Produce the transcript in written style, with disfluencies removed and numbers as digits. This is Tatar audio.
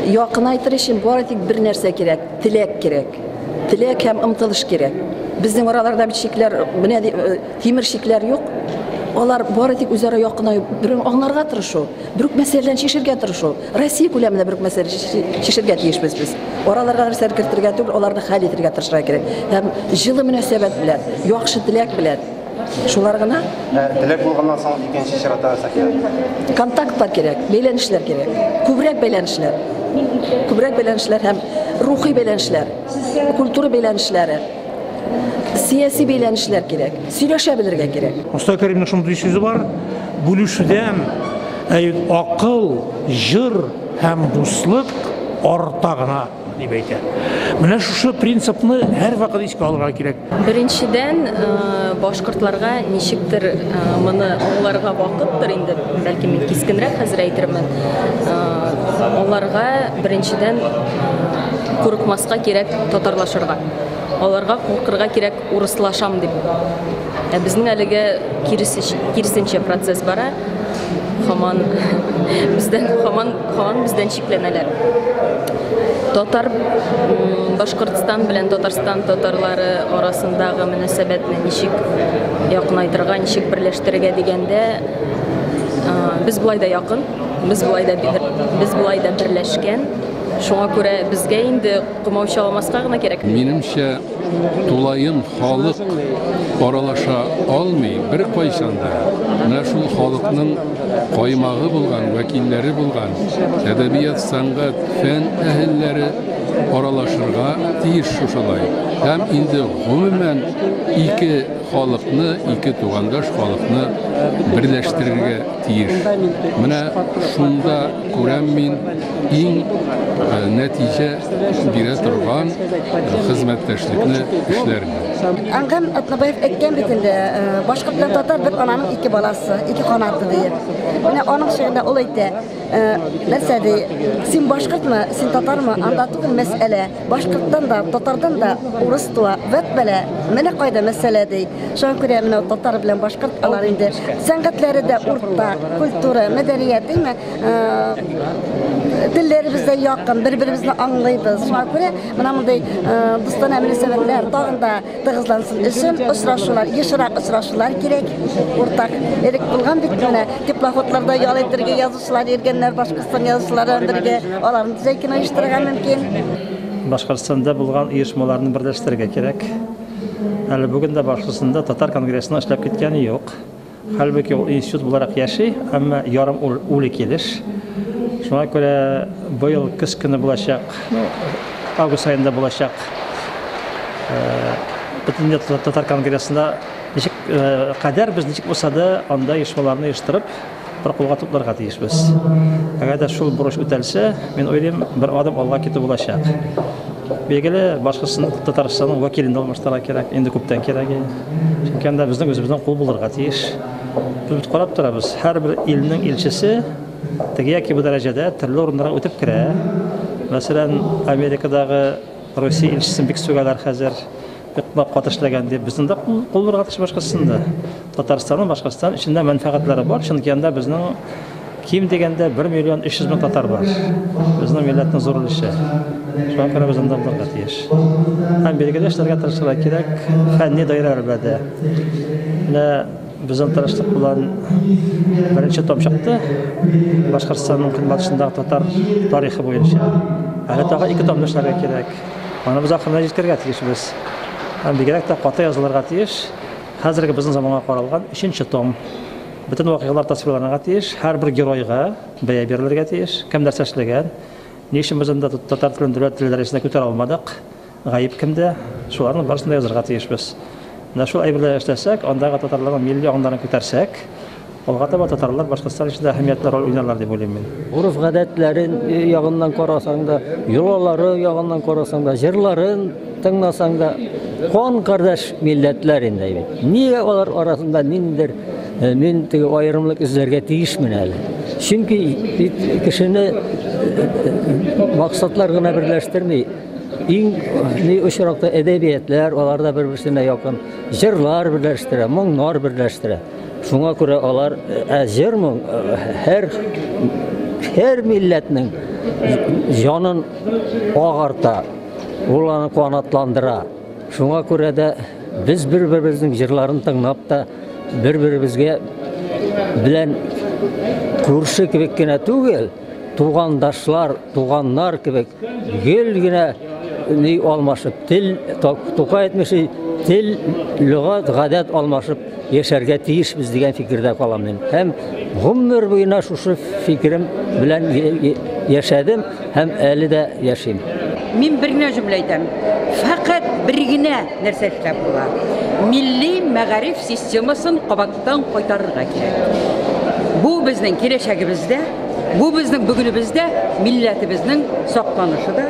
Якынайтыр өчен бары тик бер нәрсә кирәк, теләк кирәк. Теләк һәм омтылыш кирәк. Безнең араларда бит чикләр, менә тимер чикләр юк. Алар бары тик үзара якынаю, бер аңларга тырышу, бер үк мәсьәләләрне чишергә тырышу. Россия күләмендә бер үк мәсьәлә чишергә тиешбез без. Араларга нәрсәләр кертергә түгел, аларны хәл итергә тырышырга кирәк. Һәм җылы мөнәсәбәт белән, яхшы теләк белән. Шулар гына. Теләк булганнан соң икенче чиратта нәрсә кирәк? Контактлар кирәк, бәйләнешләр кирәк. Күбрәк бәйләнешләр. Күбрәк бәйләнешләр һәм рухи бәйләнешләр, культура бәйләнешләре, сияси бәйләнешләр кирәк. Сөйләшә белергә кирәк. Мостай Кәримнең шундый сүзе бар: бүлешүдән акыл, җыр һәм дуслык арта гына, дип әйтә. Менә шушы принципны һәрвакыт искә алырга кирәк. Беренчедән, башкортларга ничектер моны аңларга вакыттыр инде, бәлки мин кискенрәк хәзер әйтермен. Аларга беренчедән курыкмаска кирәк татарлашырга. Аларга куркырга кирәк урыслашам дип. Ә безнең әлегә киресенчә процесс бара. Һаман бездән һаман һаман бездән шикләнәләр. Татар Башкортстан белән Татарстан татарлары арасындагы мөнәсәбәтне ничек якынайтырга, ничек берләштерергә дигәндә, без болай да якын, без болай да без болай да берләшкән. Шуңа күрә безгә инде комаучаламаска гына кирәк. Минемчә, тулаем халык аралаша алмый бер кайчан да. Менә шул халыкның каймагы булган, вәкилләре булган әдәбият, сәнгать, фән әһелләре аралашырга тиеш шушылай. Һәм инде гомумән ике халыкны, ике тугандаш халыкны берләштерергә тиеш. Менә шунда күрәм мин иң нәтиҗә бирә торган хезмәттәшлекне, эшләрне. Әнгам Атнабаев әйткән бит инде, башкорт белән татар бер ананың ике баласы, ике канаты диеп. Менә аның шигырендә ул әйтә, нәрсә ди, син башкортмы, син татармы, анда түгел мәсьәлә. Башкорттан да, татардан да урыс туа, вәт бәлә, менә кайда мәсьәлә ди. Шуңа күрә менә татар белән башкорт алар инде сәнгатьләре дә уртак, культура, мәдәният, димме? Телләребез дә якын, бер-беребезне аңлыйбыз. Шуңа күрә менә мондый дустанә мөнәсәбәтләр тагын да тыгызлансын өчен очрашулар, ешрак очрашулар кирәк. Уртак элек булган бит менә теплоходларда ял итәргә язучылар йөргәннәр, Башкортстан язучылары белән бергә аларны төзәйтен оештырырга мөмкин. Башкортстанда булган оешмаларны берләштерергә кирәк. Әле бүген дә Башкортстанда татар конгрессының эшләп киткәне юк. Хәлбуки ул институт буларак яши, әмма ярым үле килеш. Шуңа күрә быел көз көне булачак, ну, август аенда булачак Бөтендөнья татар конгрессында ничек кадәр без ничек булса да анда оешмаларны оештырып, бер кулга тупларга тиешбез. Әгәр дә шул бурыч үтәлсә, мин уйлыйм, бер адым алга китү булачак. Билгеле, Башкортстан, Татарстанның вәкилен дә алмаштырырга кирәк, инде күптән кирәк. Чөнки анда безнең үзебезнең кул булырга тиеш. Без бит карап торабыз, һәрбер илнең илчесе теге яки бу дәрәҗәдә төрле урыннарга үтеп керә. Мәсәлән, Америкадагы Русия илчесен бик сүгәләр хәзер. Бик каты эшләгән дип. Безнең дә кул булырга тиеш Башкортстанда. Татарстанның Башкортстан эчендә мәнфәгатьләре бар, чөнки анда безнең ким дигәндә 1 миллион 300 мең татар бар. Безнең милләтнең зур өлеше. Шуңа күрә без анда булырга тиеш. Һәм билгеле эшләргә тырышырга кирәк фәнни даирәләр белән дә. Менә безнең тырышлык белән беренче том чыкты. Башкортстанның көнбатышындагы татар тарихы буенча. Әле тагы 2 томны эшләргә кирәк. Аны без ахырына җиткерергә тиешбез. Һәм бигрәк тә каты язылырга тиеш. Хәзерге безнең заманга каралган 3 том. Бөтен вакыйгалар тасвирланырга тиеш, һәрбер геройга бәя бирелергә тиеш, кем нәрсә эшләгән, ни өчен без анда татар телен дәүләт теле дәрәҗәсенә күтәрә алмадык, гаеп кемдә, шуларның барысын да язырга тиешбез. Менә шул әйберләр эшләсәк, андагы татарларның милли аңнарын күтәрсәк, алга таба татарлар Башкортстан эчендә әһәмиятле роль уйнарлар дип уйлыйм мин. Гореф-гадәтләрен ягыннан карасаң да, йолалары ягыннан карасаң да, җырларын тыңласаң да, кан кардәш милләтләр инде бит. Нигә алар арасында ниндидер мин теге аерымлык эзләргә тиешмен әле? Чөнки бит кешене максатлар гына берләштерми. Иң ни очракта әдәбиятлар, алар да бер-берсенә якын, җырлар берләштерә, моңнар берләштерә. Шуңа күрә алар, ә җыр моң һәр милләтнең җанын агарта, ул аны канатландыра. Шуңа күрә дә без бер-беребезнең җырларын тыңлап та, бер-беребезгә белән күрше кебек кенә түгел, тугандашлар, туганнар кебек гел генә ни алмашып, тел, Тукай әйтмешли, тел, лөгать, гадәт алмашып яшәргә тиешбез дигән фикердә калам мин. Һәм гомер буена шушы фикерем белән яшәдем һәм әле дә яшим. Мин бер генә җөмлә әйтәм. Фәкать бер генә нәрсә эшләп була. Милли мәгариф системасын кабаттан кайтарырга кирәк. Бу безнең киләчәгебез дә, бу безнең бүгенебез дә, милләтебезнең сакланышы да.